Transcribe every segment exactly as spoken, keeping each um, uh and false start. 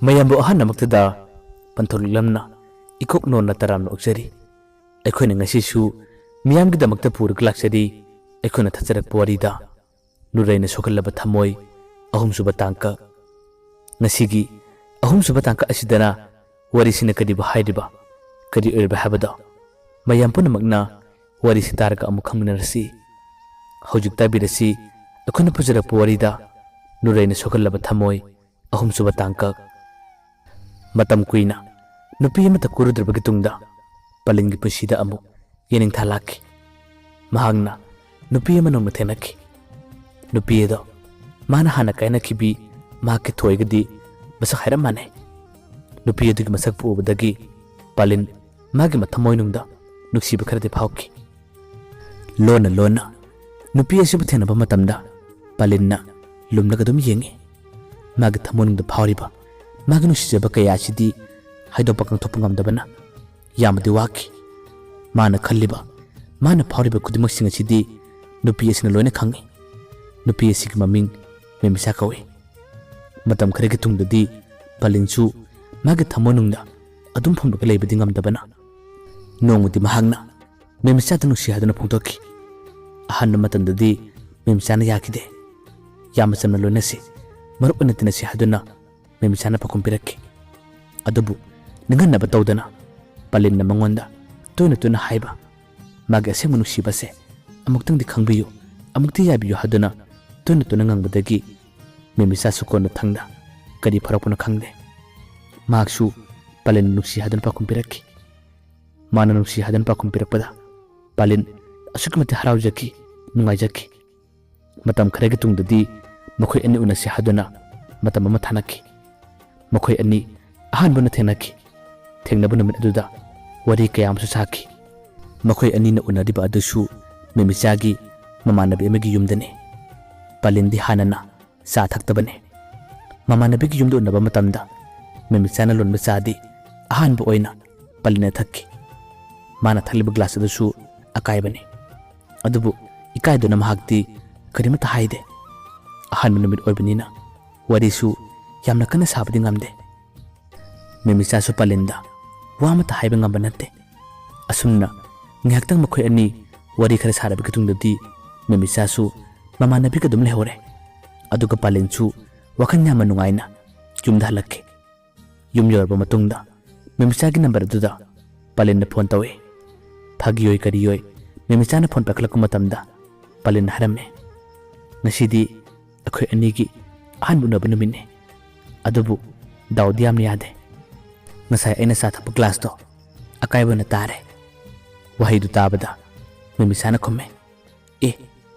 ꯃꯌꯥꯝꯕꯨ ꯑꯍꯥꯟꯕꯃꯛꯇꯗ ꯄꯟꯊꯧ ꯂꯤꯛꯂꯝꯅ ꯏꯀꯣꯛ ꯅꯣꯟꯅ ꯇꯔꯥꯝꯅ ꯑꯣꯛꯆꯔꯤ꯫ ꯑꯩꯈꯣꯏꯅ ꯉꯁꯤꯁꯨ ꯃꯤꯌꯥꯝꯒꯤꯗꯃꯛꯇ ꯄꯨꯔꯒ ꯂꯥꯛꯆꯔꯤ꯫ ꯑꯩꯈꯣꯏꯅ ꯊꯥꯖꯔꯛꯄ ꯋꯥꯔꯤꯗ ꯅꯨꯔꯩꯅ ꯁꯣꯛꯍꯜꯂꯕ ꯊꯃꯣꯏ, ꯑꯍꯨꯝꯁꯨꯕ ꯇꯥꯡꯀꯛ꯫ ꯉꯁꯤꯒꯤ ꯑꯍꯨꯝꯁꯨꯕ ꯇꯥꯡꯀꯛ ꯑꯁꯤꯗꯅ ꯋꯥꯔꯤꯁꯤꯅ ꯀꯔꯤꯕꯨ ꯍꯥꯏꯔꯤꯕ, ꯀꯔꯤ ꯑꯣꯏꯔꯤꯕ ꯍꯥꯏꯕꯗꯣ ꯃꯌꯥꯝ ꯄꯨꯝꯅꯃꯛꯅ ꯋꯥꯔꯤꯁꯤ ꯇꯥꯔꯒ ꯑꯃꯨꯛ ꯈꯪꯃꯤꯟꯅꯔꯁꯤ꯫ ꯍꯧꯖꯤꯛ ꯇꯥꯕꯤꯔꯁꯤ ꯑꯩꯈꯣꯏꯅ ꯄꯨꯖꯔꯛꯄ ꯋꯥꯔꯤꯗ ꯅꯨꯔꯩꯅ ꯁꯣꯛꯍꯜꯂꯕ ꯊꯃꯣꯏ, ꯑꯍꯨꯝꯁꯨꯕ ꯇꯥꯡꯀꯛ꯫ ꯃꯇꯝ ꯀꯨꯏꯅ ꯅꯨꯄꯤ ꯑꯃꯠꯇ ꯀꯣꯏꯔꯨꯗ꯭ꯔꯕꯒꯤ ꯇꯨꯡꯗ ꯄꯂꯤꯟꯒꯤ ꯄꯨꯟꯁꯤꯗ ꯑꯃꯨꯛ ꯌꯦꯅꯤꯡꯊꯥ ꯂꯥꯛꯈꯤ꯫ ꯃꯍꯥꯛꯅ ꯅꯨꯄꯤ ꯑꯃ ꯅꯧꯅ ꯊꯦꯡꯅꯈꯤ꯫ ꯅꯨꯄꯤ ꯑꯗꯣ ꯃꯥꯅ ꯍꯥꯟꯅ ꯀꯥꯏꯅꯈꯤꯕꯤ ꯃꯍꯥꯛꯀꯤ ꯊꯣꯏꯒꯗꯤ ꯃꯁꯛ ꯍꯥꯏꯔꯞ ꯃꯥꯟꯅꯩ꯫ ꯅꯨꯄꯤ ꯑꯗꯨꯒꯤ ꯃꯁꯛꯄꯨ ꯎꯕꯗꯒꯤ ꯄꯂꯤꯟ ꯃꯥꯒꯤ ꯃꯊꯃꯣꯏꯅꯨꯡꯗ ꯅꯨꯡꯁꯤꯕ ꯈꯔꯗꯤ ꯐꯥꯎꯈꯤ꯫ ꯂꯣꯟꯅ ꯂꯣꯟꯅ ꯅꯨꯄꯤ ꯑꯁꯤꯕꯨ ꯊꯦꯡꯅꯕ ꯃꯇꯝꯗ ꯄꯂꯤꯟꯅ ꯂꯨꯝꯂꯒ ꯑꯗꯨꯝ ꯌꯦꯡꯉꯤ꯫ ꯃꯥꯒꯤ ꯊꯃꯣꯏꯅꯨꯡꯗ ꯐꯥꯎꯔꯤꯕ, ꯃꯥꯒꯤ ꯅꯨꯡꯁꯤꯖꯕ ꯀꯌꯥ ꯑꯁꯤꯗꯤ ꯍꯥꯏꯗꯣꯛꯄ ꯉꯥꯡꯊꯣꯛꯄ ꯉꯝꯗꯕꯅ ꯌꯥꯝꯅꯗꯤ ꯋꯥꯈꯤ꯫ ꯃꯥꯅ ꯈꯜꯂꯤꯕ, ꯃꯥꯅ ꯐꯥꯎꯔꯤꯕ ꯈꯨꯗꯤꯡꯃꯛꯁꯤꯡ ꯑꯁꯤꯗꯤ ꯅꯨꯄꯤ ꯑꯁꯤꯅ ꯂꯣꯏꯅ ꯈꯪꯏ꯫ ꯅꯨꯄꯤ ꯑꯁꯤꯒꯤ ꯃꯃꯤꯡ ꯃꯦꯃꯤꯁꯥ ꯀꯧꯏ꯫ ꯃꯇꯝ ꯈꯔꯒꯤ ꯇꯨꯡꯗꯗꯤ ꯄꯂꯤꯟꯁꯨ ꯃꯥꯒꯤ ꯊꯃꯣꯏꯅꯨꯡꯗ ꯑꯗꯨꯝ ꯐꯨꯝꯂꯒ ꯂꯩꯕꯗꯤ ꯉꯝꯗꯕꯅ ꯅꯣꯡꯃꯗꯤ ꯃꯍꯥꯛꯅ ꯃꯦꯃꯤꯁꯥꯗ ꯅꯨꯡꯁꯤ ꯍꯥꯏꯗꯨꯅ ꯐꯣꯡꯗꯣꯛꯈꯤ꯫ ꯑꯍꯥꯟꯕ ꯃꯇꯝꯗꯗꯤ ꯃꯦꯃꯤꯁꯥꯅ ꯌꯥꯈꯤꯗꯦ꯫ ꯌꯥꯝꯅ ꯆꯝꯅ ꯂꯣꯏꯅꯁꯤ, ꯃꯔꯨꯞ ꯑꯣꯏꯅ ꯇꯤꯟꯅꯁꯤ ꯍꯥꯏꯗꯨꯅ ꯃꯦꯃꯤꯁꯥꯅ ꯄꯥꯎꯈꯨꯝ ꯄꯤꯔꯛꯈꯤ꯫ ꯑꯗꯨꯕꯨ ꯅꯤꯡꯍꯟꯅꯕ ꯇꯧꯗꯅ ꯄꯂꯤꯟꯅ ꯃꯉꯣꯟꯗ ꯇꯣꯏꯅ ꯇꯣꯏꯅ ꯍꯥꯏꯕ, ꯃꯥꯒꯤ ꯑꯁꯦꯡꯕ ꯅꯨꯡꯁꯤꯕꯁꯦ ꯑꯃꯨꯛꯇꯪꯗꯤ ꯈꯪꯕꯤꯌꯨ, ꯑꯃꯨꯛꯇꯤ ꯌꯥꯕꯤꯌꯨ ꯍꯥꯏꯗꯨꯅ ꯇꯣꯏꯅ ꯇꯣꯏꯅ ꯉꯥꯡꯕꯗꯒꯤ ꯃꯦꯃꯤꯁꯥꯁꯨ ꯀꯣꯟꯅ ꯊꯪꯗ ꯀꯔꯤ ꯐꯥꯎꯔꯛꯄꯅꯣ ꯈꯪꯗꯦ, ꯃꯍꯥꯛꯁꯨ ꯄꯂꯤꯟ ꯅꯨꯡꯁꯤ ꯍꯥꯏꯗꯨꯅ ꯄꯥꯎꯈꯨꯝ ꯄꯤꯔꯛꯈꯤ꯫ ꯃꯥꯅ ꯅꯨꯡꯁꯤ ꯍꯥꯏꯗꯨꯅ ꯄꯥꯎꯈꯨꯝ ꯄꯤꯔꯛꯄꯗ ꯄꯂꯤꯟ ꯑꯁꯨꯛꯀꯤ ꯃꯇꯤꯛ ꯍꯔꯥꯎꯖꯈꯤ, ꯅꯨꯡꯉꯥꯏꯖꯈꯤ꯫ ꯃꯇꯝ ꯈꯔꯒꯤ ꯇꯨꯡꯗꯗꯤ ꯃꯈꯣꯏ ꯑꯅꯤ ꯎꯅꯁꯤ ꯍꯥꯏꯗꯨꯅ ꯃꯇꯝ ꯑꯃ ꯊꯥꯅꯈꯤ꯫ ꯃꯈꯣꯏ ꯑꯅꯤ ꯑꯍꯥꯟꯕ ꯑꯣꯏꯅ ꯊꯦꯡꯅꯈꯤ꯫ ꯊꯦꯡꯅꯕ ꯅꯨꯃꯤꯠ ꯑꯗꯨꯗ ꯋꯥꯔꯤ ꯀꯌꯥ ꯑꯃꯁꯨ ꯁꯥꯈꯤ꯫ ꯃꯈꯣꯏ ꯑꯅꯤꯅ ꯎꯅꯔꯤꯕ ꯑꯗꯨꯁꯨ ꯃꯦꯃꯤꯆꯥꯒꯤ ꯃꯃꯥꯟꯅꯕꯤ ꯑꯃꯒꯤ ꯌꯨꯝꯗꯅꯤ꯫ ꯄꯂꯤꯟꯗꯤ ꯍꯥꯟꯅꯅ ꯆꯥ ꯊꯛꯇꯕꯅꯤ꯫ ꯃꯃꯥꯟꯅꯕꯤꯒꯤ ꯌꯨꯝꯗ ꯎꯅꯕ ꯃꯇꯝꯗ ꯃꯦꯃꯤꯆꯥꯅ ꯂꯣꯟꯕ ꯆꯥꯗꯤ ꯑꯍꯥꯟꯕ ꯑꯣꯏꯅ ꯄꯂꯤꯟꯅ ꯊꯛꯈꯤ꯫ ꯃꯥꯅ ꯊꯛꯂꯤꯕ ꯒ꯭ꯂꯥꯁ ꯑꯗꯨꯁꯨ ꯑꯀꯥꯏꯕꯅꯤ꯫ ꯑꯗꯨꯕꯨ ꯏꯀꯥꯏꯗꯨꯅ ꯃꯍꯥꯛꯇꯤ ꯀꯔꯤꯃꯠꯇ ꯍꯥꯏꯗꯦ꯫ ꯑꯍꯥꯟꯕ ꯅꯨꯃꯤꯠ ꯑꯣꯏꯕꯅꯤꯅ ꯋꯥꯔꯤꯁꯨ ꯌꯥꯝꯅ ꯀꯟꯅ ꯁꯥꯕꯗꯤ ꯉꯝꯗꯦ꯫ ꯃꯦꯃꯤꯆꯥꯁꯨ ꯄꯥꯂꯤꯟꯗ ꯋꯥ ꯑꯃꯠꯇ ꯍꯥꯏꯕ ꯉꯝꯕ ꯅꯠꯇꯦ꯫ ꯑꯁꯨꯝꯅ ꯉꯥꯏꯍꯥꯛꯇꯪ ꯃꯈꯣꯏ ꯑꯅꯤ ꯋꯥꯔꯤ ꯈꯔ ꯁꯥꯔꯕꯒꯤ ꯇꯨꯡꯗꯗꯤ ꯃꯦꯃꯤꯆꯥꯁꯨ ꯃꯃꯥꯟꯅꯕꯤꯒ ꯑꯗꯨꯝ ꯂꯩꯍꯧꯔꯦ꯫ ꯑꯗꯨꯒ ꯄꯥꯂꯤꯟꯁꯨ ꯋꯥꯈꯜ ꯌꯥꯝꯅ ꯅꯨꯡꯉꯥꯏꯅ ꯌꯨꯝꯗ ꯍꯜꯂꯛꯈꯤ꯫ ꯌꯨꯝ ꯌꯧꯔꯕ ꯃꯇꯨꯡꯗ ꯃꯦꯃꯤꯆꯥꯒꯤ ꯅꯝꯕꯔ ꯑꯗꯨꯗ ꯄꯥꯂꯤꯟꯅ ꯐꯣꯟ ꯇꯧꯏ꯫ ꯐꯥꯒꯤꯑꯣꯏ ꯀꯔꯤꯑꯣꯏ ꯃꯦꯃꯤꯆꯥꯅ ꯐꯣꯟ ꯄꯥꯏꯈꯠꯂꯛꯄ ꯃꯇꯝꯗ ꯄꯥꯂꯤꯟꯅ ꯍꯥꯏꯔꯝꯃꯤ, "ꯉꯁꯤꯗꯤ ꯑꯩꯈꯣꯏ ꯑꯅꯤꯒꯤ ꯑꯍꯥꯟꯕ ꯎꯅꯕ ꯅꯨꯃꯤꯠꯅꯤ꯫ ꯑꯗꯨꯕꯨ ꯗꯥꯎꯗꯤ ꯌꯥꯝꯅ ꯌꯥꯗꯦ꯫ ꯉꯁꯥꯏ ꯑꯩꯅ ꯆꯥ ꯊꯛꯄ ꯒ꯭ꯂꯥꯁꯇꯣ ꯑꯀꯥꯏꯕꯅ ꯇꯥꯔꯦ꯫" ꯋꯥꯍꯩꯗꯨ ꯇꯥꯕꯗ ꯃꯦꯃꯤꯆꯥꯅ ꯈꯨꯝꯃꯦ, "ꯑꯦ,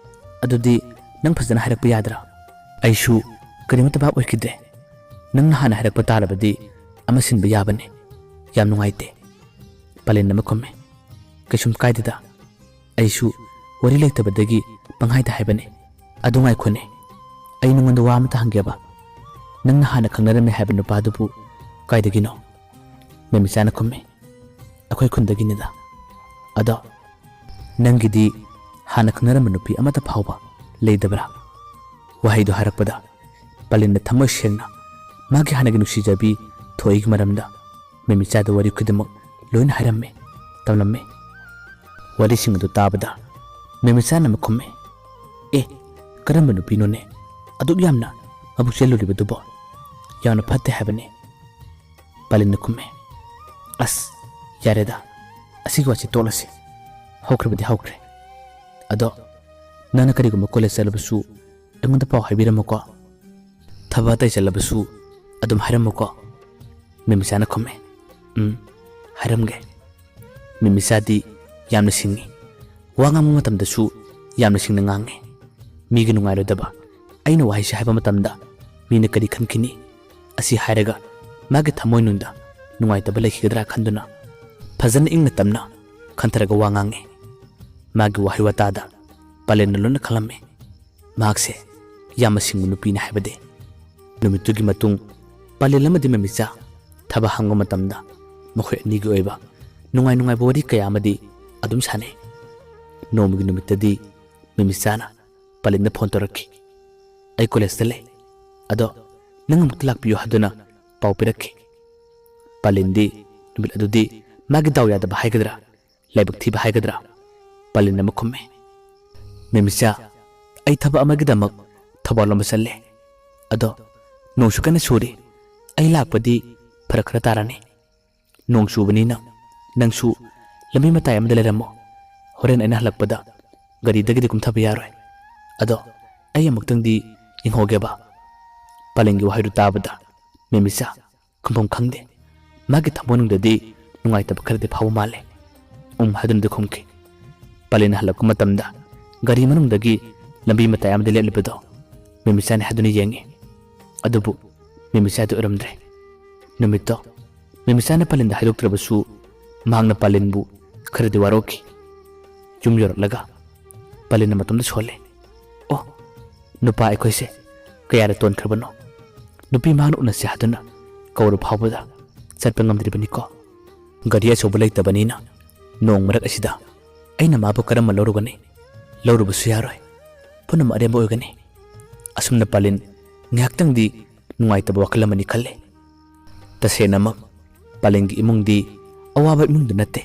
ꯑꯗꯨꯗꯤ ꯅꯪ ꯐꯖꯅ ꯍꯥꯏꯔꯛꯄ ꯌꯥꯗ꯭ꯔꯥ? ꯑꯩꯁꯨ ꯀꯔꯤꯃꯠꯇ ꯚꯥꯞ ꯑꯣꯏꯈꯤꯗ꯭ꯔꯦ꯫ ꯅꯪꯅ ꯍꯥꯟꯅ ꯍꯥꯏꯔꯛꯄ ꯇꯥꯔꯕꯗꯤ ꯑꯃ ꯁꯤꯟꯕ ꯌꯥꯕꯅꯤ꯫ ꯌꯥꯝ ꯅꯨꯡꯉꯥꯏꯇꯦ꯫" ꯄꯥꯂꯦꯟ ꯑꯃ ꯈꯨꯝꯃꯦ, "ꯀꯩꯁꯨꯝ ꯀꯥꯏꯗꯦꯗ꯫ ꯑꯩꯁꯨ ꯋꯥꯔꯤ ꯂꯩꯇꯕꯗꯒꯤ ꯄꯪꯍꯥꯏꯗ ꯍꯥꯏꯕꯅꯤ꯫ ꯑꯗꯨ ꯉꯥꯏꯈꯣꯅꯦ, ꯑꯩ ꯅꯉꯣꯟꯗ ꯋꯥ ꯑꯃꯇ ꯍꯪꯒꯦꯕ꯫ ꯅꯪꯅ ꯍꯥꯟꯅ ꯈꯪꯅꯔꯝꯃꯦ ꯍꯥꯏꯕ ꯅꯨꯄꯥꯗꯨꯕꯨ ꯀꯥꯏꯗꯒꯤꯅꯣ?" ꯃꯦꯃꯤꯆꯥꯅ ꯈꯨꯝꯃꯤ, "ꯑꯩꯈꯣꯏ ꯈꯨꯟꯗꯒꯤꯅꯤꯗ꯫ ꯑꯗꯣ ꯅꯪꯒꯤꯗꯤ ꯍꯥꯟꯅ ꯈꯪꯅꯔꯝꯕ ꯅꯨꯄꯤ ꯑꯃꯠꯇ ꯐꯥꯎꯕ ꯂꯩꯇꯕ꯭ꯔꯥ?" ꯋꯥꯍꯩꯗꯨ ꯍꯥꯏꯔꯛꯄꯗ ꯄꯥꯂꯦꯟꯅ ꯊꯃꯣꯏ ꯁꯦꯡꯅ ꯃꯥꯒꯤ ꯍꯥꯟꯅꯒꯤ ꯅꯨꯡꯁꯤꯖꯕꯤ ꯊꯣꯏꯒꯤ ꯃꯔꯝꯗ ꯃꯦꯃꯤꯆꯥꯗ ꯋꯥꯔꯤ ꯈꯨꯗꯤꯡꯃꯛ ꯂꯣꯏꯅ ꯍꯥꯏꯔꯝꯃꯤ, ꯇꯝꯂꯝꯃꯤ꯫ ꯋꯥꯔꯤꯁꯤꯡ ꯑꯗꯨ ꯇꯥꯕꯗ ꯃꯦꯃꯤꯆꯥꯅ ꯑꯃꯨꯛ ꯈꯨꯝꯃꯤ, "ꯑꯦ, ꯀꯔꯝꯕ ꯅꯨꯄꯤꯅꯣꯅꯦ ꯑꯗꯨꯛ ꯌꯥꯝꯅ ꯃꯕꯨꯛ ꯆꯦꯜꯂꯨꯔꯤꯕꯗꯨꯕꯣ? ꯌꯥꯝꯅ ꯐꯠꯇꯦ ꯍꯥꯏꯕꯅꯤ꯫" ꯄꯥꯂꯤꯟꯅ ꯈꯨꯝꯃꯤ, "ꯑꯁ, ꯌꯥꯔꯦꯗ, ꯑꯁꯤꯒꯤ ꯋꯥꯁꯤ ꯇꯣꯛꯂꯁꯤ꯫ ꯍꯧꯈ꯭ꯔꯕꯗꯤ ꯍꯧꯈ꯭ꯔꯦ꯫ ꯑꯗꯣ ꯅꯪꯅ ꯀꯔꯤꯒꯨꯝꯕ ꯀꯣꯂꯦꯖ ꯆꯠꯂꯕꯁꯨ ꯑꯩꯉꯣꯟꯗ ꯄꯥꯎ ꯍꯥꯏꯕꯤꯔꯝꯃꯨꯀꯣ꯫ ꯊꯕꯛ ꯑꯇꯩ ꯆꯠꯂꯕꯁꯨ ꯑꯗꯨꯝ ꯍꯥꯏꯔꯝꯃꯨꯀꯣ꯫" ꯃꯦꯃꯤꯆꯥꯅ ꯈꯨꯝꯃꯤ, "ꯎꯝ, ꯍꯥꯏꯔꯝꯒꯦ꯫" ꯃꯦꯃꯤꯆꯥꯗꯤ ꯌꯥꯝꯅ ꯁꯤꯡꯉꯤ꯫ ꯋꯥ ꯉꯥꯡꯕ ꯃꯇꯝꯗꯁꯨ ꯌꯥꯝꯅ ꯁꯤꯡꯅ ꯉꯥꯡꯉꯤ꯫ ꯃꯤꯒꯤ ꯅꯨꯡꯉꯥꯏꯔꯣꯏꯗꯕ ꯑꯩꯅ ꯋꯥꯍꯩꯁꯦ ꯍꯥꯏꯕ ꯃꯇꯝꯗ ꯃꯤꯅ ꯀꯔꯤ ꯈꯟꯈꯤꯅꯤ? ꯑꯁꯤ ꯍꯥꯏꯔꯒ ꯃꯥꯒꯤ ꯊꯃꯣꯏꯅꯨꯡꯗ ꯅꯨꯡꯉꯥꯏꯇꯕ ꯂꯩꯈꯤꯒꯗ꯭ꯔꯥ ꯈꯟꯗꯨꯅ ꯐꯖꯅ ꯏꯪꯅ ꯇꯞꯅ ꯈꯟꯊꯔꯒ ꯋꯥ ꯉꯥꯡꯉꯤ꯫ ꯃꯥꯒꯤ ꯋꯥꯍꯩ ꯋꯥꯇꯥꯗ ꯄꯥꯂꯦꯟꯅ ꯂꯣꯏꯅ ꯈꯜꯂꯝꯃꯤ꯫ ꯃꯍꯥꯛꯁꯦ ꯌꯥꯝꯅ ꯁꯤꯡꯕ ꯅꯨꯄꯤꯅꯤ ꯍꯥꯏꯕꯗꯤ꯫ ꯅꯨꯃꯤꯠꯇꯨꯒꯤ ꯃꯇꯨꯡ ꯄꯥꯂꯦꯟ ꯑꯃꯗꯤ ꯃꯦꯃꯤꯆꯥ ꯊꯕꯛ ꯍꯥꯡꯕ ꯃꯇꯝꯗ ꯃꯈꯣꯏ ꯑꯅꯤꯒꯤ ꯑꯣꯏꯕ ꯅꯨꯡꯉꯥꯏ ꯅꯨꯡꯉꯥꯏꯕ ꯋꯥꯔꯤ ꯀꯌꯥ ꯑꯃꯗꯤ ꯑꯗꯨꯝ ꯁꯥꯟꯅꯩ꯫ ꯅꯣꯡꯃꯒꯤ ꯅꯨꯃꯤꯠꯇꯗꯤ ꯃꯦꯃꯤꯆꯥꯅ ꯄꯥꯂꯦꯟꯗ ꯐꯣꯟ ꯇꯧꯔꯛꯈꯤ꯫ "ꯑꯩ ꯀꯣꯂꯦꯖꯇ ꯂꯩ꯫ ꯑꯗꯣ ꯅꯪ ꯑꯃꯨꯛꯇ ꯂꯥꯛꯄꯤꯌꯨ" ꯍꯥꯏꯗꯨꯅ ꯄꯥꯎ ꯄꯤꯔꯛꯈꯤ꯫ ꯄꯥꯂꯤꯟꯗꯤ ꯅꯨꯃꯤꯠ ꯑꯗꯨꯗꯤ ꯃꯥꯒꯤ ꯗꯥꯎ ꯌꯥꯗꯕ ꯍꯥꯏꯒꯗ꯭ꯔꯥ, ꯂꯥꯏꯕꯛ ꯊꯤꯕ ꯍꯥꯏꯒꯗ꯭ꯔꯥ, ꯄꯥꯂꯤꯟ ꯑꯃ ꯈꯨꯝꯃꯤ, "ꯃꯦꯃꯤꯆꯥ, ꯑꯩ ꯊꯕꯛ ꯑꯃꯒꯤꯗꯃꯛ ꯊꯧꯕꯥꯜ ꯂꯣꯝꯗ ꯆꯠꯂꯦ꯫ ꯑꯗꯣ ꯅꯣꯡꯁꯨ ꯀꯟꯅ ꯆꯨꯔꯤ꯫ ꯑꯩ ꯂꯥꯛꯄꯗꯤ ꯐꯔꯛ ꯈꯔ ꯇꯥꯔꯅꯤ꯫ ꯅꯣꯡ ꯆꯨꯕꯅꯤꯅ ꯅꯪꯁꯨ ꯂꯝꯕꯤ ꯃꯇꯥꯏ ꯑꯃꯗ ꯂꯩꯔꯝꯃꯣ꯫ ꯍꯣꯔꯦꯟ ꯑꯩꯅ ꯍꯜꯂꯛꯄꯗ ꯒꯥꯔꯤꯗꯒꯤꯗꯤ ꯀꯨꯝꯊꯕ ꯌꯥꯔꯣꯏ꯫ ꯑꯗꯣ ꯑꯩ ꯑꯃꯨꯛꯇꯪꯗꯤ ꯌꯦꯡꯍꯧꯒꯦꯕ꯫" ꯄꯥꯂꯤꯟꯒꯤ ꯋꯥꯍꯩꯗꯨ ꯇꯥꯕꯗ ꯃꯦꯃꯤꯆꯥ ꯈꯨꯝꯐꯝ ꯈꯪꯗꯦ꯫ ꯃꯥꯒꯤ ꯊꯃꯣꯏꯅꯨꯡꯗꯗꯤ ꯅꯨꯡꯉꯥꯏꯇꯕ ꯈꯔꯗꯤ ꯐꯥꯎꯕ ꯃꯥꯜꯂꯦ꯫ "ꯎꯝ" ꯍꯥꯏꯗꯨꯅꯗꯤ ꯈꯨꯝꯈꯤ꯫ ꯄꯥꯂꯤꯟ ꯍꯜꯂꯛꯄ ꯃꯇꯝꯗ ꯒꯥꯔꯤ ꯃꯅꯨꯡꯗꯒꯤ ꯂꯝꯕꯤ ꯃꯇꯥꯏ ꯑꯃꯗ ꯂꯦꯞꯂꯤꯕꯗꯣ ꯃꯦꯃꯤꯆꯥꯅꯤ ꯍꯥꯏꯗꯨꯅ ꯌꯦꯡꯉꯤ꯫ ꯑꯗꯨꯕꯨ ꯃꯦꯃꯤꯆꯥꯗꯤ ꯑꯣꯏꯔꯝꯗ꯭ꯔꯦ꯫ ꯅꯨꯃꯤꯠꯇꯣ ꯃꯦꯃꯤꯆꯥꯅ ꯄꯥꯂꯤꯟꯗ ꯍꯥꯏꯗꯣꯛꯇ꯭ꯔꯕꯁꯨ ꯃꯍꯥꯛꯅ ꯄꯥꯂꯤꯟꯕꯨ ꯈꯔꯗꯤ ꯋꯥꯔꯧꯈꯤ꯫ ꯌꯨꯝ ꯌꯧꯔꯛꯂꯒ ꯄꯥꯂꯤꯟꯅ ꯃꯇꯣꯝꯇ ꯁꯣꯜꯂꯦ꯫ "ꯑꯣ, ꯅꯨꯄꯥ ꯑꯩꯈꯣꯏꯁꯦ ꯀꯌꯥꯗ ꯇꯣꯟꯈ꯭ꯔꯕꯅꯣ? ꯅꯨꯄꯤ ꯃꯍꯥꯛꯅ ꯎꯅꯁꯦ ꯍꯥꯏꯗꯨꯅ ꯀꯧꯔ ꯐꯥꯎꯕꯗ ꯆꯠꯄ ꯉꯝꯗ꯭ꯔꯤꯕꯅꯤꯀꯣ꯫ ꯒꯥꯔꯤ ꯑꯆꯧꯕ ꯂꯩꯇꯕꯅꯤꯅ ꯅꯣꯡ ꯃꯔꯛ ꯑꯁꯤꯗ ꯑꯩꯅ ꯃꯥꯕꯨ ꯀꯔꯝꯅ ꯂꯧꯔꯨꯒꯅꯤ? ꯂꯧꯔꯨꯕꯁꯨ ꯌꯥꯔꯣꯏ꯫ ꯄꯨꯝꯅꯃꯛ ꯑꯔꯦꯝꯕ ꯑꯣꯏꯒꯅꯤ꯫" ꯑꯁꯨꯝꯅ ꯄꯥꯂꯤꯟ ꯉꯥꯏꯍꯥꯛꯇꯪꯗꯤ ꯅꯨꯡꯉꯥꯏꯇꯕ ꯋꯥꯈꯜ ꯑꯃꯅꯤ ꯈꯜꯂꯦ꯫ ꯇꯁꯦꯡꯅꯃꯛ ꯄꯥꯂꯤꯟꯒꯤ ꯏꯃꯨꯡꯗꯤ ꯑꯋꯥꯕ ꯏꯃꯨꯡꯗ ꯅꯠꯇꯦ,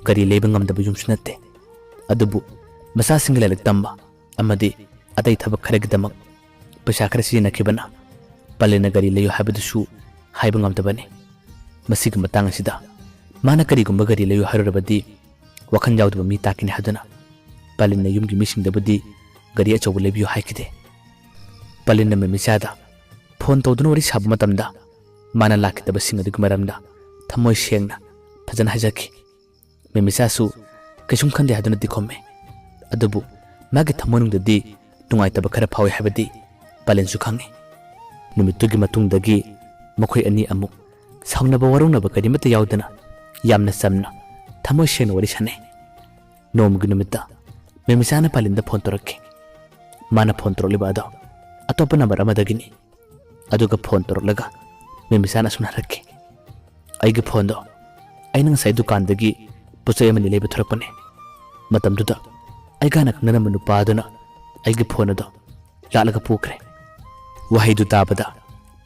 ꯒꯥꯔꯤ ꯂꯩꯕ ꯉꯝꯗꯕ ꯌꯨꯝꯁꯨ ꯅꯠꯇꯦ꯫ ꯑꯗꯨꯕꯨ ꯃꯆꯥꯁꯤꯡꯒꯤ ꯂꯥꯏꯔꯤꯛ ꯇꯝꯕ ꯑꯃꯗꯤ ꯑꯇꯩ ꯊꯕꯛ ꯈꯔꯒꯤꯗꯃꯛ ꯄꯩꯁꯥ ꯈꯔ ꯁꯤꯖꯤꯟꯅꯈꯤꯕꯅ ꯄꯥꯂꯤꯟꯅ ꯒꯥꯔꯤ ꯂꯩꯌꯨ ꯍꯥꯏꯕꯗꯨꯁꯨ ꯍꯥꯏꯕ ꯉꯝꯗꯕꯅꯤ꯫ ꯃꯁꯤꯒꯤ ꯃꯇꯥꯡ ꯑꯁꯤꯗ ꯃꯥꯅ ꯀꯔꯤꯒꯨꯝꯕ ꯒꯥꯔꯤ ꯂꯩꯌꯨ ꯍꯥꯏꯔꯨꯔꯕꯗꯤ ꯋꯥꯈꯜ ꯌꯥꯎꯗꯕ ꯃꯤ ꯇꯥꯛꯀꯅꯤ ꯍꯥꯏꯗꯨꯅ ꯄꯥꯂꯤꯟꯅ ꯌꯨꯝꯒꯤ ꯃꯤꯁꯤꯡꯗꯕꯨꯗꯤ ꯒꯥꯔꯤ ꯑꯆꯧꯕ ꯂꯩꯕꯤꯌꯨ ꯍꯥꯏꯈꯤꯗꯦ꯫ ꯄꯥꯂꯤꯟꯅ ꯃꯦꯃꯤꯆꯥꯗ ꯐꯣꯟ ꯇꯧꯗꯨꯅ ꯋꯥꯔꯤ ꯁꯥꯕ ꯃꯇꯝꯗ ꯃꯥꯅ ꯂꯥꯛꯈꯤꯗꯕꯁꯤꯡ ꯑꯗꯨꯒꯤ ꯃꯔꯝꯗ ꯊꯃꯣꯏ ꯁꯦꯡꯅ ꯐꯖꯅ ꯍꯥꯏꯖꯈꯤ꯫ ꯃꯦꯃꯤꯆꯥꯁꯨ ꯀꯩꯁꯨꯝ ꯈꯟꯗꯦ ꯍꯥꯏꯗꯨꯅꯗꯤ ꯈꯨꯝꯃꯤ꯫ ꯑꯗꯨꯕꯨ ꯃꯥꯒꯤ ꯊꯃꯣꯏꯅꯨꯡꯗꯗꯤ ꯅꯨꯡꯉꯥꯏꯇꯕ ꯈꯔ ꯐꯥꯎꯏ ꯍꯥꯏꯕꯗꯤ ꯄꯥꯂꯤꯟꯁꯨ ꯈꯪꯏ꯫ ꯅꯨꯃꯤꯠꯇꯨꯒꯤ ꯃꯇꯨꯡꯗꯒꯤ ꯃꯈꯣꯏ ꯑꯅꯤ ꯑꯃꯨꯛ ꯁꯥꯎꯅꯕ ꯋꯥꯔꯧꯅꯕ ꯀꯔꯤꯃꯠꯇ ꯌꯥꯎꯗꯅ ꯌꯥꯝꯅ ꯆꯝꯅ ꯊꯃꯣꯏ ꯁꯦꯡꯅ ꯋꯥꯔꯤ ꯁꯥꯟꯅꯩ꯫ ꯅꯣꯡꯃꯒꯤ ꯅꯨꯃꯤꯠꯇ ꯃꯦꯃꯤꯆꯥꯅ ꯄꯥꯂꯤꯟꯗ ꯐꯣꯟ ꯇꯧꯔꯛꯈꯤ꯫ ꯃꯥꯅ ꯐꯣꯟ ꯇꯧꯔꯛꯂꯤꯕ ꯑꯗꯣ ꯑꯇꯣꯞꯄ ꯅꯝꯕꯔ ꯑꯃꯗꯒꯤꯅꯤ꯫ ꯑꯗꯨꯒ ꯐꯣꯟ ꯇꯧꯔꯛꯂꯒ ꯃꯦꯃꯤꯆꯥꯅ ꯑꯁꯨꯝꯅ ꯍꯥꯏꯔꯛꯈꯤ, "ꯑꯩꯒꯤ ꯐꯣꯟꯗꯣ ꯑꯩꯅ ꯉꯁꯥꯏ ꯗꯨꯀꯥꯟꯗꯒꯤ ꯄꯣꯠ ꯆꯩ ꯑꯃꯅꯤ ꯂꯩꯕ ꯊꯣꯔꯛꯄꯅꯦ꯫ ꯃꯇꯝꯗꯨꯗ ꯑꯩꯒ ꯍꯥꯟꯅ ꯈꯪꯅꯔꯝꯕ ꯅꯨꯄꯥ ꯑꯗꯨꯅ ꯑꯩꯒꯤ ꯐꯣꯟ ꯑꯗꯣ ꯂꯥꯛꯂꯒ ꯄꯨꯈ꯭ꯔꯦ꯫" ꯋꯥꯍꯩꯗꯨ ꯇꯥꯕꯗ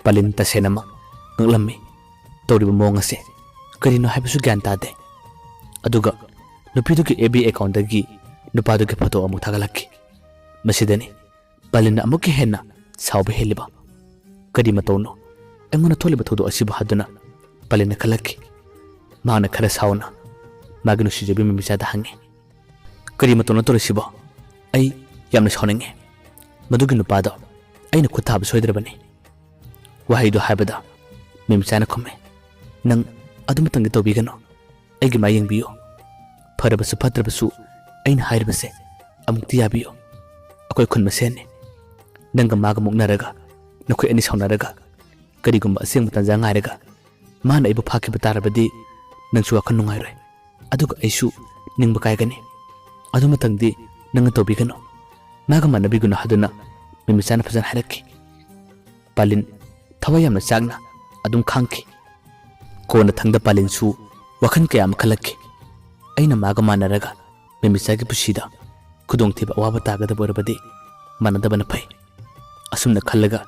ꯄꯥꯂꯤꯟ ꯇꯁꯦꯡꯅꯃꯛ ꯉꯛꯂꯝꯃꯤ꯫ ꯇꯧꯔꯤꯕ ꯃꯑꯣꯡ ꯑꯁꯦ ꯀꯔꯤꯅꯣ ꯍꯥꯏꯕꯁꯨ ꯒ꯭ꯌꯥꯟ ꯇꯥꯗꯦ꯫ ꯑꯗꯨꯒ ꯅꯨꯄꯤꯗꯨꯒꯤ ꯑꯦꯐ ꯕꯤ ꯑꯦꯀꯥꯎꯟꯗꯒꯤ ꯅꯨꯄꯥꯗꯨꯒꯤ ꯐꯣꯇꯣ ꯑꯃꯨꯛ ꯊꯥꯒꯠꯂꯛꯈꯤ꯫ ꯃꯁꯤꯗꯅꯤ ꯄꯂꯤꯟꯅ ꯑꯃꯨꯛꯀ ꯍꯦꯟꯅ ꯁꯥꯎꯕ ꯍꯦꯜꯂꯤꯕ꯫ "ꯀꯔꯤ ꯃꯇꯧꯅꯣ ꯑꯩꯉꯣꯟꯗ ꯊꯣꯛꯂꯤꯕ ꯊꯧꯗꯣꯛ ꯑꯁꯤꯕꯨ?" ꯍꯥꯏꯗꯨꯅ ꯄꯂꯤꯟꯅ ꯈꯜꯂꯛꯈꯤ꯫ ꯃꯍꯥꯛꯅ ꯈꯔ ꯁꯥꯎꯅ ꯃꯥꯒꯤ ꯅꯨꯡꯁꯤꯖꯕꯤ ꯃꯃꯤꯆꯥꯗ ꯍꯪꯉꯤ, "ꯀꯔꯤ ꯃꯇꯧꯅꯣ ꯇꯧꯔꯤꯁꯤꯕꯣ? ꯑꯩ ꯌꯥꯝꯅ ꯁꯥꯎꯅꯤꯡꯉꯤ꯫ ꯃꯗꯨꯒꯤ ꯅꯨꯄꯥꯗꯣ ꯑꯩꯅ ꯈꯨꯠ ꯊꯥꯕ ꯁꯣꯏꯗ꯭ꯔꯕꯅꯤ꯫" ꯋꯥꯍꯩꯗꯨ ꯍꯥꯏꯕꯗ ꯃꯦꯝꯆꯥꯅ ꯈꯨꯝꯃꯤ, "ꯅꯪ ꯑꯗꯨꯃꯇꯪꯗꯤ ꯇꯧꯕꯤꯒꯅꯨ꯫ ꯑꯩꯒꯤ ꯃꯥꯏ ꯌꯦꯡꯕꯤꯌꯨ꯫ ꯐꯔꯕꯁꯨ ꯐꯠꯇ꯭ꯔꯕꯁꯨ ꯑꯩꯅ ꯍꯥꯏꯔꯤꯕꯁꯦ ꯑꯃꯨꯛꯇꯤ ꯌꯥꯕꯤꯌꯨ꯫ ꯑꯩꯈꯣꯏ ꯈꯨꯟ ꯃꯁꯦꯟꯅꯤ꯫ ꯅꯪꯒ ꯃꯥꯒ ꯃꯨꯛꯅꯔꯒ, ꯅꯈꯣꯏ ꯑꯅꯤ ꯁꯥꯎꯅꯔꯒ, ꯀꯔꯤꯒꯨꯝꯕ ꯑꯁꯦꯡꯕ ꯇꯥꯟꯖꯥ ꯉꯥꯏꯔꯒ ꯃꯥꯅ ꯑꯩꯕꯨ ꯐꯥꯈꯤꯕ ꯇꯥꯔꯕꯗꯤ ꯅꯪꯁꯨ ꯋꯥꯈꯜ ꯅꯨꯡꯉꯥꯏꯔꯣꯏ꯫ ꯑꯗꯨꯒ ꯑꯩꯁꯨ ꯅꯤꯡꯕ ꯀꯥꯏꯒꯅꯤ꯫ ꯑꯗꯨꯃꯇꯪꯗꯤ ꯅꯪꯅ ꯇꯧꯕꯤꯒꯅꯨ꯫ ꯃꯥꯒ ꯃꯥꯟꯅꯕꯤꯒꯅꯨ" ꯍꯥꯏꯗꯨꯅ ꯃꯦꯝꯆꯥꯅ ꯐꯖꯅ ꯍꯥꯏꯔꯛꯈꯤ꯫ ꯄꯥꯂꯤꯟ ꯊꯋꯥꯏ ꯌꯥꯝꯅ ꯆꯥꯛꯅ ꯑꯗꯨꯝ ꯈꯥꯡꯈꯤ꯫ ꯀꯣꯟꯅꯊꯪꯗ ꯄꯥꯂꯤꯟꯁꯨ ꯋꯥꯈꯜ ꯀꯌꯥ ꯑꯃ ꯈꯜꯂꯛꯈꯤ꯫ "ꯑꯩꯅ ꯃꯥꯒ ꯃꯥꯟꯅꯔꯒ ꯃꯦꯃꯤꯆꯥꯒꯤ ꯄꯨꯟꯁꯤꯗ ꯈꯨꯗꯣꯡꯊꯤꯕ ꯑꯋꯥꯕ ꯇꯥꯒꯗꯕ ꯑꯣꯏꯔꯕꯗꯤ ꯃꯥꯟꯅꯗꯕꯅ ꯐꯩ꯫" ꯑꯁꯨꯝꯅ ꯈꯜꯂꯒ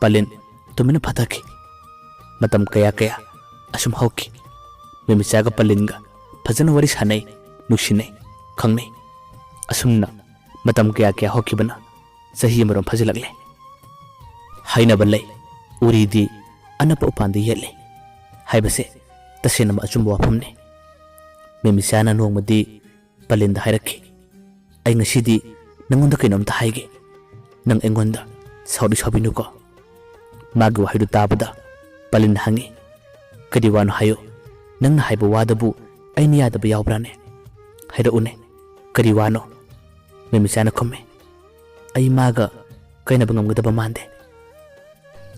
ꯄꯥꯂꯤꯟ ꯇꯨꯃꯤꯟꯅ ꯐꯥꯊꯈꯤ꯫ ꯃꯇꯝ ꯀꯌꯥ ꯀꯌꯥ ꯑꯁꯨꯝ ꯍꯧꯈꯤ꯫ ꯃꯦꯃꯤꯆꯥꯒ ꯄꯥꯂꯤꯟꯒ ꯐꯖꯅ ꯋꯥꯔꯤ ꯁꯥꯟꯅꯩ, ꯅꯨꯡꯁꯤꯅꯩ, ꯈꯪꯅꯩ꯫ ꯑꯁꯨꯝꯅ ꯃꯇꯝ ꯀꯌꯥ ꯀꯌꯥ ꯍꯧꯈꯤꯕꯅ ꯆꯍꯤ ꯑꯃꯔꯣꯝ ꯐꯥꯖꯤꯜꯂꯛꯂꯦ꯫ ꯍꯥꯏꯅꯕ ꯂꯩ, "ꯎꯔꯤꯗꯤ ꯑꯅꯛꯄ ꯎꯄꯥꯟꯗ ꯌꯦꯠꯂꯤ" ꯍꯥꯏꯕꯁꯦ ꯇꯁꯦꯡꯅꯃꯛ ꯑꯆꯨꯝꯕ ꯋꯥꯐꯝꯅꯤ꯫ ꯃꯦꯃꯤꯆꯥꯅ ꯅꯣꯡꯃꯗꯤ ꯄꯥꯂꯤꯟꯗ ꯍꯥꯏꯔꯛꯈꯤ, "ꯑꯩ ꯉꯁꯤꯗꯤ ꯅꯪꯉꯣꯟꯗ ꯀꯩꯅꯣꯝꯇ ꯍꯥꯏꯒꯦ꯫ ꯅꯪ ꯑꯩꯉꯣꯟꯗ ꯁꯥꯎꯗꯤ ꯁꯥꯎꯕꯤꯅꯨꯀꯣ꯫" ꯃꯥꯒꯤ ꯋꯥꯍꯩꯗꯨ ꯇꯥꯕꯗ ꯄꯥꯂꯤꯟꯅ ꯍꯪꯉꯤ, "ꯀꯔꯤ ꯋꯥꯅꯣ ꯍꯥꯏꯌꯨ꯫ ꯅꯪꯅ ꯍꯥꯏꯕ ꯋꯥꯗꯕꯨ ꯑꯩꯅ ꯌꯥꯗꯕ ꯌꯥꯎꯕ꯭ꯔꯥꯅꯦ? ꯍꯥꯏꯔꯛꯎꯅꯦ, ꯀꯔꯤ ꯋꯥꯅꯣ?" ꯃꯦꯃꯤꯆꯥꯅ ꯈꯨꯝꯃꯤ, "ꯑꯩ ꯃꯥꯒ ꯀꯥꯏꯅꯕ ꯉꯝꯒꯗꯕ ꯃꯥꯟꯗꯦ꯫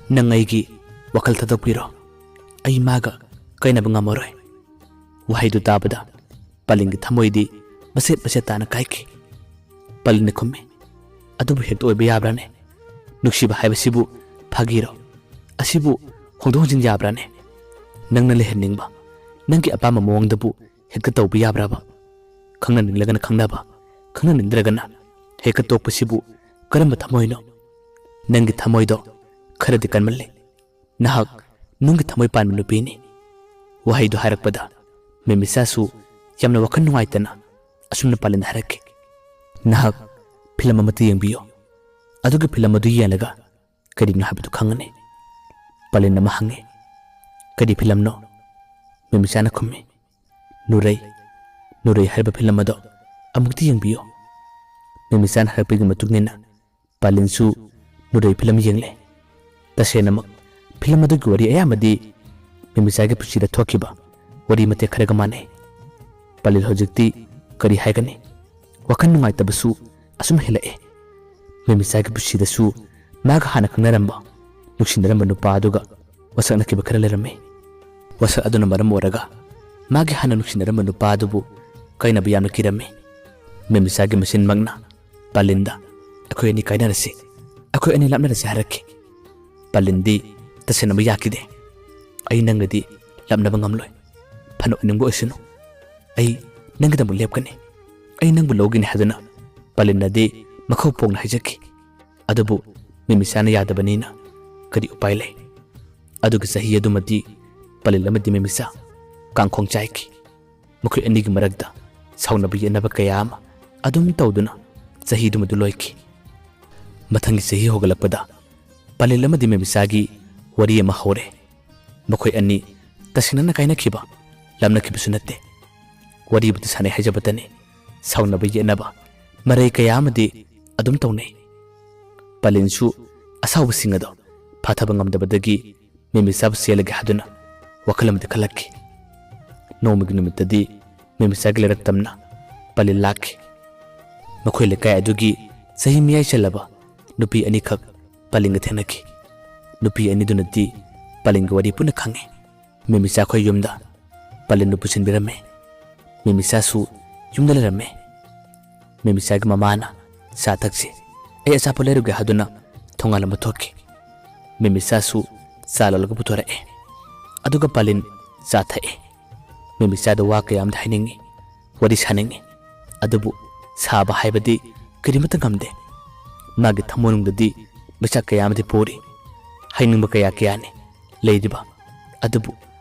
ꯅꯪ ꯑꯩꯒꯤ ꯋꯥꯈꯜ ꯊꯥꯗꯣꯛꯄꯤꯔꯣ꯫ ꯑꯩ ꯃꯥꯒ ꯀꯥꯏꯅꯕ ꯉꯝꯃꯔꯣꯏ꯫" ꯋꯥꯍꯩꯗꯨ ꯇꯥꯕꯗ ꯄꯥꯂꯤꯟꯒꯤ ꯊꯃꯣꯏꯗꯤ ꯃꯆꯦꯠ ꯃꯆꯦꯠ ꯇꯥꯅ ꯀꯥꯏꯈꯤ꯫ ꯄꯥꯂꯤꯟꯅ ꯈꯨꯝꯃꯤ, "ꯑꯗꯨꯕꯨ ꯍꯦꯛꯇ ꯑꯣꯏꯕ ꯌꯥꯕ꯭ꯔꯥꯅꯦ? ꯅꯨꯡꯁꯤꯕ ꯍꯥꯏꯕꯁꯤꯕꯨ ꯐꯥꯒꯤꯔꯣ? ꯑꯁꯤꯕꯨ ꯍꯣꯡꯗꯣꯛ ꯍꯣꯡꯖꯤꯟ ꯌꯥꯕ꯭ꯔꯥꯅꯦ? ꯅꯪꯅ ꯂꯩꯍꯟꯅꯤꯡꯕ, ꯅꯪꯒꯤ ꯑꯄꯥꯝꯕ ꯃꯑꯣꯡꯗꯕꯨ ꯍꯦꯛꯇ ꯇꯧꯕ ꯌꯥꯕ꯭ꯔꯕ? ꯈꯪꯅꯅꯤꯡꯂꯒꯅ ꯈꯪꯅꯕ, ꯈꯪꯅꯅꯤꯡꯗ꯭ꯔꯒꯅ ꯍꯦꯛꯇ ꯇꯣꯛꯄꯁꯤꯕꯨ ꯀꯔꯝꯕ ꯊꯃꯣꯏꯅꯣ? ꯅꯪꯒꯤ ꯊꯃꯣꯏꯗꯣ ꯈꯔꯗꯤ ꯀꯟꯃꯜꯂꯤ꯫ ꯅꯍꯥꯛ ꯅꯨꯡꯒꯤ ꯊꯃꯣꯏ ꯄꯥꯟꯕ ꯅꯨꯄꯤꯅꯤ꯫ ꯋꯥꯍꯩꯗꯨ ꯍꯥꯏꯔꯛꯄꯗ ꯃꯦꯃꯤꯆꯥꯁꯨ ꯌꯥꯝꯅ ꯋꯥꯈꯜ ꯅꯨꯡꯉꯥꯏꯇꯅ ꯑꯁꯨꯝꯅ ꯄꯥꯂꯦꯟꯗ ꯍꯥꯏꯔꯛꯈꯤ, "ꯅꯍꯥꯛ ꯐꯤꯂꯝ ꯑꯃꯠꯇ ꯌꯦꯡꯕꯤꯌꯨ, ꯑꯗꯨꯒ ꯐꯤꯂꯝ ꯑꯗꯨ ꯌꯦꯡꯂꯒ ꯀꯔꯤꯅꯣ ꯍꯥꯏꯕꯗꯨ ꯈꯪꯒꯅꯤ꯫" ꯄꯥꯂꯦꯟ ꯑꯃ ꯍꯪꯉꯤ, "ꯀꯔꯤ ꯐꯤꯂꯝꯅꯣ?" ꯃꯦꯃꯤꯆꯥꯅ ꯈꯨꯝꯃꯤ, "ꯅꯨꯔꯩ, ꯅꯨꯔꯩ ꯍꯥꯏꯔꯤꯕ ꯐꯤꯂꯝ ꯑꯗꯣ ꯑꯃꯨꯛꯇ ꯌꯦꯡꯕꯤꯌꯨ꯫" ꯃꯦꯃꯤꯆꯥꯅ ꯍꯥꯏꯔꯛꯄꯒꯤ ꯃꯇꯨꯡ ꯏꯟꯅ ꯄꯥꯂꯤꯟꯁꯨ ꯅꯨꯔꯩ ꯐꯤꯂꯝ ꯌꯦꯡꯂꯦ꯫ ꯇꯁꯦꯡꯅꯃꯛ ꯐꯤꯂꯝ ꯑꯗꯨꯒꯤ ꯋꯥꯔꯤ ꯑꯌꯥꯝꯕꯗꯤ ꯃꯦꯃꯤꯆꯥꯒꯤ ꯄꯨꯟꯁꯤꯗ ꯊꯣꯛꯈꯤꯕ ꯋꯥꯔꯤ ꯃꯇꯦꯛ ꯈꯔꯒ ꯃꯥꯟꯅꯩ꯫ ꯄꯥꯂꯤꯟ ꯍꯧꯖꯤꯛꯇꯤ ꯀꯔꯤ ꯍꯥꯏꯒꯅꯤ? ꯋꯥꯈꯜ ꯅꯨꯡꯉꯥꯏꯇꯕꯁꯨ ꯑꯁꯨꯝ ꯍꯦꯜꯂꯛꯑꯦ꯫ ꯃꯦꯃꯤꯆꯥꯒꯤ ꯄꯨꯟꯁꯤꯗꯁꯨ ꯃꯥꯒ ꯍꯥꯟꯅ ꯈꯪꯅꯔꯝꯕ, ꯅꯨꯡꯁꯤꯅꯔꯝꯕ ꯅꯨꯄꯥ ꯑꯗꯨꯒ ꯋꯥꯁꯛꯅꯈꯤꯕ ꯈꯔ ꯂꯩꯔꯝꯃꯤ꯫ ꯋꯥꯁꯛ ꯑꯗꯨꯅ ꯃꯔꯝ ꯑꯣꯏꯔꯒ ꯃꯥꯒꯤ ꯍꯥꯟꯅ ꯅꯨꯡꯁꯤꯅꯔꯝꯕ ꯅꯨꯄꯥ ꯑꯗꯨꯕꯨ ꯀꯥꯏꯅꯕ ꯌꯥꯝꯅ ꯀꯤꯔꯝꯃꯤ꯫ ꯃꯦꯃꯤꯆꯥꯒꯤ ꯃꯆꯤꯟꯃꯛꯅ ꯄꯥꯂꯤꯟꯗ, "ꯑꯩꯈꯣꯏ ꯑꯅꯤ ꯀꯥꯏꯅꯔꯁꯤ, ꯑꯩꯈꯣꯏ ꯑꯅꯤ ꯂꯥꯞꯅꯔꯁꯤ" ꯍꯥꯏꯔꯛꯈꯤ꯫ ꯄꯥꯂꯤꯟꯗꯤ ꯇꯁꯦꯡꯅꯃꯛ ꯌꯥꯈꯤꯗꯦ꯫ "ꯑꯩ ꯅꯪꯒꯗꯤ ꯂꯥꯞꯅꯕ ꯉꯝꯂꯣꯏ꯫ ꯐꯅ ꯑꯣꯏꯅꯤꯡꯕ ꯑꯣꯏꯁꯅꯨ꯫ ꯑꯩ ꯅꯪꯒꯤꯗꯃꯛ ꯂꯦꯞꯀꯅꯤ꯫ ꯑꯩ ꯅꯪꯕꯨ ꯂꯧꯒꯅꯤ" ꯍꯥꯏꯗꯨꯅ ꯄꯥꯂꯤꯟꯅꯗꯤ ꯃꯈꯧ ꯄꯣꯛꯅ ꯍꯥꯏꯖꯈꯤ꯫ ꯑꯗꯨꯕꯨ ꯃꯦꯃꯤꯆꯥꯅ ꯌꯥꯗꯕꯅꯤꯅ ꯀꯔꯤ ꯎꯄꯥꯏ ꯂꯩ? ꯑꯗꯨꯒꯤ ꯆꯍꯤ ꯑꯗꯨꯃꯗꯤ ꯄꯥꯂꯤꯟ ꯑꯃꯗꯤ ꯃꯦꯃꯤꯆꯥ ꯀꯥꯡꯈꯣꯡ ꯆꯥꯏꯈꯤ꯫ ꯃꯈꯣꯏ ꯑꯅꯤꯒꯤ ꯃꯔꯛꯇ ꯁꯥꯎꯅꯕ ꯌꯦꯠꯅꯕ ꯀꯌꯥ ꯑꯃ ꯑꯗꯨꯝ ꯇꯧꯗꯨꯅ ꯆꯍꯤꯗꯨꯃꯗꯨ ꯂꯣꯏꯈꯤ꯫ ꯃꯊꯪꯒꯤ ꯆꯍꯤ ꯍꯧꯒꯠꯂꯛꯄꯗ ꯄꯥꯂꯤꯟ ꯑꯃꯗꯤ ꯃꯦꯃꯤꯆꯥꯒꯤ ꯋꯥꯔꯤ ꯑꯃ ꯍꯧꯔꯦ꯫ ꯃꯈꯣꯏ ꯑꯅꯤ ꯇꯁꯦꯡꯅꯅ ꯀꯥꯏꯅꯈꯤꯕ, ꯂꯥꯞꯅꯈꯤꯕꯁꯨ ꯅꯠꯇꯦ꯫ ꯋꯥꯔꯤꯕꯨꯗꯤ ꯁꯥꯟꯅꯩ ꯍꯥꯏꯖꯕꯇꯅꯤ꯫ ꯁꯥꯎꯅꯕ ꯌꯦꯠꯅꯕ, ꯃꯔꯩ ꯀꯌꯥ ꯑꯃꯗꯤ ꯑꯗꯨꯝ ꯇꯧꯅꯩ꯫ ꯄꯥꯂꯤꯟꯁꯨ ꯑꯁꯥꯎꯕꯁꯤꯡ ꯑꯗꯣ ꯐꯥꯊꯕ ꯉꯝꯗꯕꯗꯒꯤ ꯃꯦꯃꯤꯆꯥꯕꯨ ꯆꯦꯜꯂꯒꯦ ꯍꯥꯏꯗꯨꯅ ꯋꯥꯈꯜ ꯑꯃꯗꯤ ꯈꯜꯂꯛꯈꯤ꯫ ꯅꯣꯡꯃꯒꯤ ꯅꯨꯃꯤꯠꯇꯗꯤ ꯃꯦꯃꯤꯆꯥꯒꯤ ꯂꯩꯔꯛ ꯇꯝꯅ ꯄꯥꯂꯤꯟ ꯂꯥꯛꯈꯤ꯫ ꯃꯈꯣꯏ ꯂꯩꯀꯥꯏ ꯑꯗꯨꯒꯤ ꯆꯍꯤ ꯃꯌꯥꯏ ꯆꯜꯂꯕ ꯅꯨꯄꯤ ꯑꯅꯤꯈꯛ ꯄꯥꯂꯤꯟꯒ ꯊꯦꯡꯅꯈꯤ꯫ ꯅꯨꯄꯤ ꯑꯅꯤꯗꯨꯅꯗꯤ ꯄꯥꯂꯤꯟꯒꯤ ꯋꯥꯔꯤ ꯄꯨꯟꯅ ꯈꯪꯉꯤ꯫ ꯃꯦꯃꯤꯆꯥ ꯑꯩꯈꯣꯏ ꯌꯨꯝꯗ ꯄꯥꯂꯤꯟꯕꯨ ꯄꯨꯁꯤꯟꯕꯤꯔꯝꯃꯦ꯫ ꯃꯦꯃꯤꯆꯥꯁꯨ ꯌꯨꯝꯗ ꯂꯩꯔꯝꯃꯦ꯫ ꯃꯦꯃꯤꯆꯥꯒꯤ ꯃꯃꯥꯅ, "ꯆꯥ ꯊꯛꯁꯤ, ꯑꯩ ꯑꯆꯥꯄꯣꯠ ꯂꯩꯔꯨꯒꯦ" ꯍꯥꯏꯗꯨꯅ ꯊꯣꯡꯒꯥꯜ ꯑꯃ ꯊꯣꯛꯈꯤ꯫ ꯃꯦꯃꯤꯆꯥꯁꯨ ꯆꯥ ꯂꯣꯜꯂꯒ ꯄꯨꯊꯣꯔꯛꯑꯦ꯫ ꯑꯗꯨꯒ ꯄꯥꯂꯤꯟ ꯆꯥ ꯊꯛꯑꯦ꯫ ꯃꯦꯃꯤꯆꯥꯗ ꯋꯥ ꯀꯌꯥ ꯑꯃꯗꯤ ꯍꯥꯏꯅꯤꯡꯉꯤ, ꯋꯥꯔꯤ ꯁꯥꯅꯤꯡꯉꯤ꯫ ꯑꯗꯨꯕꯨ ꯁꯥꯕ ꯍꯥꯏꯕꯗꯤ ꯀꯔꯤꯃꯠꯇ ꯉꯝꯗꯦ꯫ ꯃꯥꯒꯤ ꯊꯃꯣꯏꯅꯨꯡꯗꯗꯤ ꯃꯩꯆꯥꯛ ꯀꯌꯥ ꯑꯃꯗꯤ ꯄꯣꯔꯤ꯫ ꯍꯥꯏꯅꯤꯡꯕ ꯀꯌꯥ ꯀꯌꯥꯅꯤ ꯂꯩꯔꯤꯕ꯫ ꯑꯗꯨꯕꯨ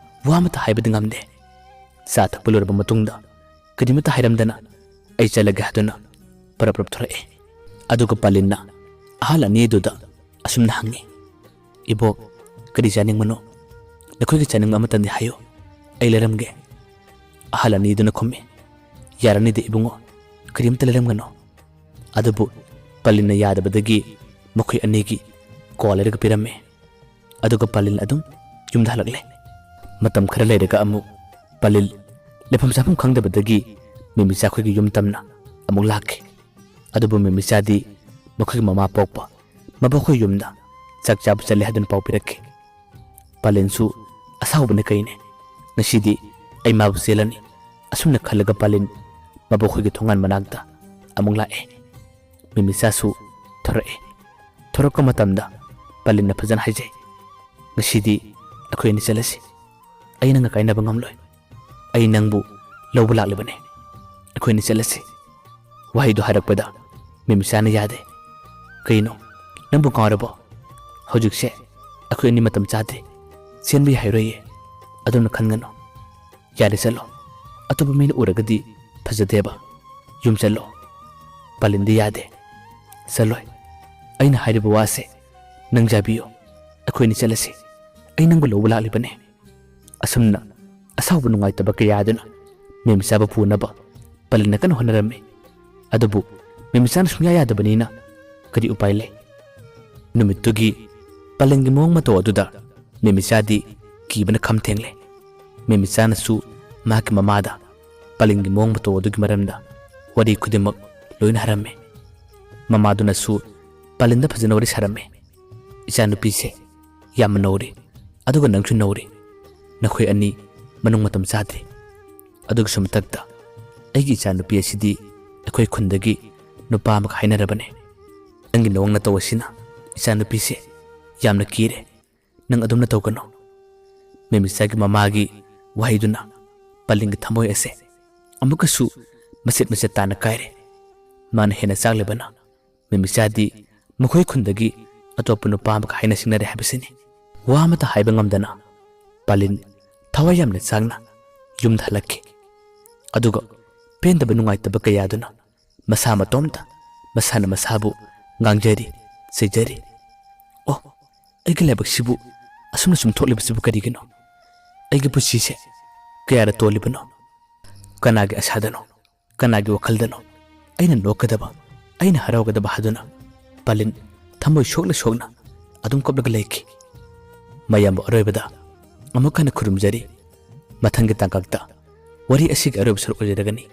ꯋꯥ ꯑꯃꯠꯇ ꯍꯥꯏꯕꯗꯤ ꯉꯝꯗꯦ꯫ ꯆꯥ ꯊꯛꯄ ꯂꯣꯏꯔꯕ ꯃꯇꯨꯡꯗ ꯀꯔꯤꯃꯠꯇ ꯍꯥꯏꯔꯝꯗꯅ ꯑꯩ ꯆꯠꯂꯒꯦ ꯍꯥꯏꯗꯨꯅ ꯄꯔꯞ ꯄꯔꯞ ꯊꯣꯔꯛꯑꯦ꯫ ꯑꯗꯨꯒ ꯄꯥꯂꯤꯟꯅ ꯑꯍꯜ ꯑꯅꯤꯗꯨꯗ ꯑꯁꯨꯝꯅ ꯍꯪꯉꯤ, "ꯏꯕꯣꯛ, ꯀꯔꯤ ꯆꯥꯅꯤꯡꯕꯅꯣ? ꯅꯈꯣꯏꯒꯤ ꯆꯥꯅꯤꯡꯕ ꯑꯃꯇꯪꯗꯤ ꯍꯥꯏꯌꯨ, ꯑꯩ ꯂꯩꯔꯝꯒꯦ꯫" ꯑꯍꯜ ꯑꯅꯤꯗꯨꯅ ꯈꯨꯝꯃꯤ, "ꯌꯥꯔꯅꯤꯗ ꯏꯕꯨꯡꯉꯣ, ꯀꯔꯤꯝꯇ ꯂꯩꯔꯝꯒꯅꯣ꯫" ꯑꯗꯨꯕꯨ ꯄꯥꯂꯤꯟꯅ ꯌꯥꯗꯕꯗꯒꯤ ꯃꯈꯣꯏ ꯑꯅꯤꯒꯤ ꯀ꯭ꯋꯥ ꯂꯩꯔꯒ ꯄꯤꯔꯝꯃꯤ꯫ ꯑꯗꯨꯒ ꯄꯥꯂꯤꯟ ꯑꯗꯨꯝ ꯌꯨꯝꯗ ꯍꯜꯂꯛꯂꯦ꯫ ꯃꯇꯝ ꯈꯔ ꯂꯩꯔꯒ ꯑꯃꯨꯛ ꯄꯥꯂꯤꯟ ꯂꯩꯐꯝ ꯆꯥꯐꯝ ꯈꯪꯗꯕꯗꯒꯤ ꯃꯦꯃꯤꯆꯥ ꯑꯩꯈꯣꯏꯒꯤ ꯌꯨꯝ ꯇꯝꯅ ꯑꯃꯨꯛ ꯂꯥꯛꯈꯤ꯫ ꯑꯗꯨꯕꯨ ꯃꯦꯃꯤꯆꯥꯗꯤ ꯃꯈꯣꯏꯒꯤ ꯃꯃꯥ ꯄꯣꯛꯄ ꯃꯕꯣꯛꯈꯣꯏ ꯌꯨꯝꯗ ꯆꯥꯛ ꯆꯥꯕ ꯆꯠꯂꯦ ꯍꯥꯏꯗꯨꯅ ꯄꯥꯎ ꯄꯤꯔꯛꯈꯤ꯫ ꯄꯥꯂꯤꯟꯁꯨ ꯑꯁꯥꯎꯕꯅ ꯀꯩꯅꯦ, ꯉꯁꯤꯗꯤ ꯑꯩ ꯃꯥꯕꯨ ꯆꯦꯜꯂꯅꯤ꯫ ꯑꯁꯨꯝꯅ ꯈꯜꯂꯒ ꯄꯥꯂꯤꯟ ꯃꯕꯣꯛꯈꯣꯏꯒꯤ ꯊꯣꯡꯒꯥꯟ ꯃꯅꯥꯛꯇ ꯑꯃꯨꯛ ꯂꯥꯛꯑꯦ꯫ ꯃꯦꯃꯤꯆꯥꯁꯨ ꯊꯣꯔꯛꯑꯦ꯫ ꯊꯣꯔꯛꯄ ꯃꯇꯝꯗ ꯄꯥꯂꯤꯟꯅ ꯐꯖꯅ ꯍꯥꯏꯖꯩ, "ꯉꯁꯤꯗꯤ ꯑꯩꯈꯣꯏ ꯑꯅꯤ ꯆꯠꯂꯁꯤ꯫ ꯑꯩ ꯅꯪꯒ ꯀꯥꯏꯅꯕ ꯉꯝꯂꯣꯏ꯫ ꯑꯩ ꯅꯪꯕꯨ ꯂꯧꯕ ꯂꯥꯛꯂꯤꯕꯅꯦ꯫ ꯑꯩꯈꯣꯏ ꯑꯅꯤ ꯆꯠꯂꯁꯤ꯫" ꯋꯥꯍꯩꯗꯨ ꯍꯥꯏꯔꯛꯄꯗ ꯃꯦꯃꯤꯆꯥꯅ ꯌꯥꯗꯦ꯫ "ꯀꯩꯅꯣ, ꯅꯪꯕꯨ ꯉꯥꯎꯔꯕꯣ? ꯍꯧꯖꯤꯛꯁꯦ ꯑꯩꯈꯣꯏ ꯑꯅꯤ ꯃꯇꯝ ꯆꯥꯗꯦ꯫ ꯆꯦꯟꯕ ꯌꯥꯔꯣꯏꯌꯦ꯫ ꯑꯗꯨꯝꯅ ꯈꯟꯒꯅꯨ꯫ ꯌꯥꯔꯦ, ꯆꯠꯂꯣ꯫ ꯑꯇꯣꯞꯄ ꯃꯤꯅ ꯎꯔꯒꯗꯤ ꯐꯖꯗꯦꯕ꯫ ꯌꯨꯝ ꯆꯠꯂꯣ꯫" ꯄꯥꯂꯤꯟꯗꯤ ꯌꯥꯗꯦ꯫ "ꯆꯠꯂꯣꯏ꯫ ꯑꯩꯅ ꯍꯥꯏꯔꯤꯕ ꯋꯥꯁꯦ ꯅꯪ ꯌꯥꯕꯤꯌꯨ꯫ ꯑꯩꯈꯣꯏ ꯑꯅꯤ ꯆꯠꯂꯁꯤ꯫ ꯑꯩ ꯅꯪꯕꯨ ꯂꯧꯕ ꯂꯥꯛꯂꯤꯕꯅꯦ꯫" ꯑꯁꯨꯝꯅ ꯑꯁꯥꯎꯕ ꯅꯨꯡꯉꯥꯏꯇꯕ ꯀꯌꯥ ꯑꯗꯨꯅ ꯃꯦꯃꯤꯆꯥꯕꯨ ꯄꯨꯅꯕ ꯄꯥꯂꯤꯟꯅ ꯀꯟꯅ ꯍꯣꯠꯅꯔꯝꯃꯤ꯫ ꯑꯗꯨꯕꯨ ꯃꯦꯃꯤꯆꯥꯅ ꯁꯨꯡꯌꯥ ꯌꯥꯗꯕꯅꯤꯅ ꯀꯔꯤ ꯎꯄꯥꯏ ꯂꯩ? ꯅꯨꯃꯤꯠꯇꯨꯒꯤ ꯄꯥꯂꯤꯟꯒꯤ ꯃꯑꯣꯡ ꯃꯇꯧ ꯑꯗꯨꯗ ꯃꯦꯃꯤꯆꯥꯗꯤ ꯀꯤꯕꯅ ꯈꯝ ꯊꯦꯡꯂꯦ꯫ ꯃꯦꯃꯤꯆꯥꯅꯁꯨ ꯃꯍꯥꯛꯀꯤ ꯃꯃꯥꯗ ꯄꯥꯂꯤꯟꯒꯤ ꯃꯑꯣꯡ ꯃꯇꯧ ꯑꯗꯨꯒꯤ ꯃꯔꯝꯗ ꯋꯥꯔꯤ ꯈꯨꯗꯤꯡꯃꯛ ꯂꯣꯏꯅ ꯍꯥꯏꯔꯝꯃꯤ꯫ ꯃꯃꯥꯗꯨꯅꯁꯨ ꯄꯥꯂꯤꯟꯗ ꯐꯖꯅ ꯋꯥꯔꯤ ꯁꯥꯔꯝꯃꯤ꯫ "ꯏꯆꯥꯅꯨꯄꯤꯁꯦ ꯌꯥꯝꯅ ꯅꯧꯔꯤ, ꯑꯗꯨꯒ ꯅꯪꯁꯨ ꯅꯧꯔꯤ꯫ ꯅꯈꯣꯏ ꯑꯅꯤ ꯃꯅꯨꯡ ꯃꯇꯝ ꯆꯥꯗ꯭ꯔꯤ꯫ ꯑꯗꯨꯒꯤꯁꯨ ꯃꯊꯛꯇ ꯑꯩꯒꯤ ꯏꯆꯥꯅꯨꯄꯤ ꯑꯁꯤꯗꯤ ꯑꯩꯈꯣꯏ ꯈꯨꯟꯗꯒꯤ ꯅꯨꯄꯥ ꯑꯃꯒ ꯍꯥꯏꯅꯔꯕꯅꯦ꯫ ꯅꯪꯒꯤ ꯅꯑꯣꯡ ꯅꯇꯧ ꯑꯁꯤꯅ ꯏꯆꯥꯅꯨꯄꯤꯁꯦ ꯌꯥꯝꯅ ꯀꯤꯔꯦ꯫ ꯅꯪ ꯑꯗꯨꯝꯅ ꯇꯧꯒꯅꯨ꯫" ꯃꯦꯃꯤꯆꯥꯒꯤ ꯃꯃꯥꯒꯤ ꯋꯥꯍꯩꯗꯨꯅ ꯄꯥꯂꯤꯟꯒꯤ ꯊꯃꯣꯏ ꯑꯁꯦ ꯑꯃꯨꯛꯀꯁꯨ ꯃꯆꯦꯠ ꯃꯆꯦꯠ ꯇꯥꯅ ꯀꯥꯏꯔꯦ꯫ ꯃꯥꯅ ꯍꯦꯟꯅ ꯆꯥꯛꯂꯤꯕꯅ ꯃꯦꯃꯤꯆꯥꯗꯤ ꯃꯈꯣꯏ ꯈꯨꯟꯗꯒꯤ ꯑꯇꯣꯞꯄ ꯅꯨꯄꯥ ꯑꯃꯒ ꯍꯥꯏꯅ ꯁꯤꯡꯅꯔꯦ ꯍꯥꯏꯕꯁꯤꯅꯤ꯫ ꯋꯥ ꯑꯃꯠꯇ ꯍꯥꯏꯕ ꯉꯝꯗꯅ ꯄꯥꯂꯤꯟ ꯊꯋꯥꯏ ꯌꯥꯝꯅ ꯆꯥꯡꯅ ꯌꯨꯝꯗ ꯍꯜꯂꯛꯈꯤ꯫ ꯑꯗꯨꯒ ꯄꯦꯟꯗꯕ ꯅꯨꯡꯉꯥꯏꯇꯕ ꯀꯌꯥꯗꯨꯅ ꯃꯁꯥ ꯃꯇꯣꯝꯇ ꯃꯁꯥꯅ ꯃꯁꯥꯕꯨ ꯉꯥꯡꯖꯔꯤ, ꯆꯩꯖꯔꯤ꯫ "ꯑꯣ, ꯑꯩꯒꯤ ꯂꯥꯏꯕꯛꯁꯤꯕꯨ ꯑꯁꯨꯝꯅ ꯁꯨꯝ ꯊꯣꯛꯂꯤꯕꯁꯤꯕꯨ ꯀꯔꯤꯒꯤꯅꯣ? ꯑꯩꯒꯤ ꯄꯨꯟꯁꯤꯁꯦ ꯀꯌꯥꯗ ꯇꯣꯜꯂꯤꯕꯅꯣ? ꯀꯅꯥꯒꯤ ꯑꯁꯥꯗꯅꯣ? ꯀꯅꯥꯒꯤ ꯋꯥꯈꯜꯗꯅꯣ? ꯑꯩꯅ ꯅꯣꯛꯀꯗꯕ, ꯑꯩꯅ ꯍꯔꯥꯎꯒꯗꯕ" ꯍꯥꯏꯗꯨꯅ ꯄꯥꯂꯤꯟ ꯊꯃꯣꯏ ꯁꯣꯛꯅ ꯁꯣꯛꯅ ꯑꯗꯨꯝ ꯀꯞꯂꯒ ꯂꯩꯈꯤ꯫ ꯃꯌꯥꯝꯕꯨ ꯑꯔꯣꯏꯕꯗ ꯑꯃꯨꯛ ꯍꯟꯅ ꯈꯨꯔꯨꯝꯖꯔꯤ꯫ ꯃꯊꯪꯒꯤ ꯇꯥꯡꯀꯛꯇ ꯋꯥꯔꯤ ꯑꯁꯤꯒꯤ ꯑꯔꯣꯏꯕ ꯁꯔꯨꯛ ꯑꯣꯏꯖꯔꯒꯅꯤ꯫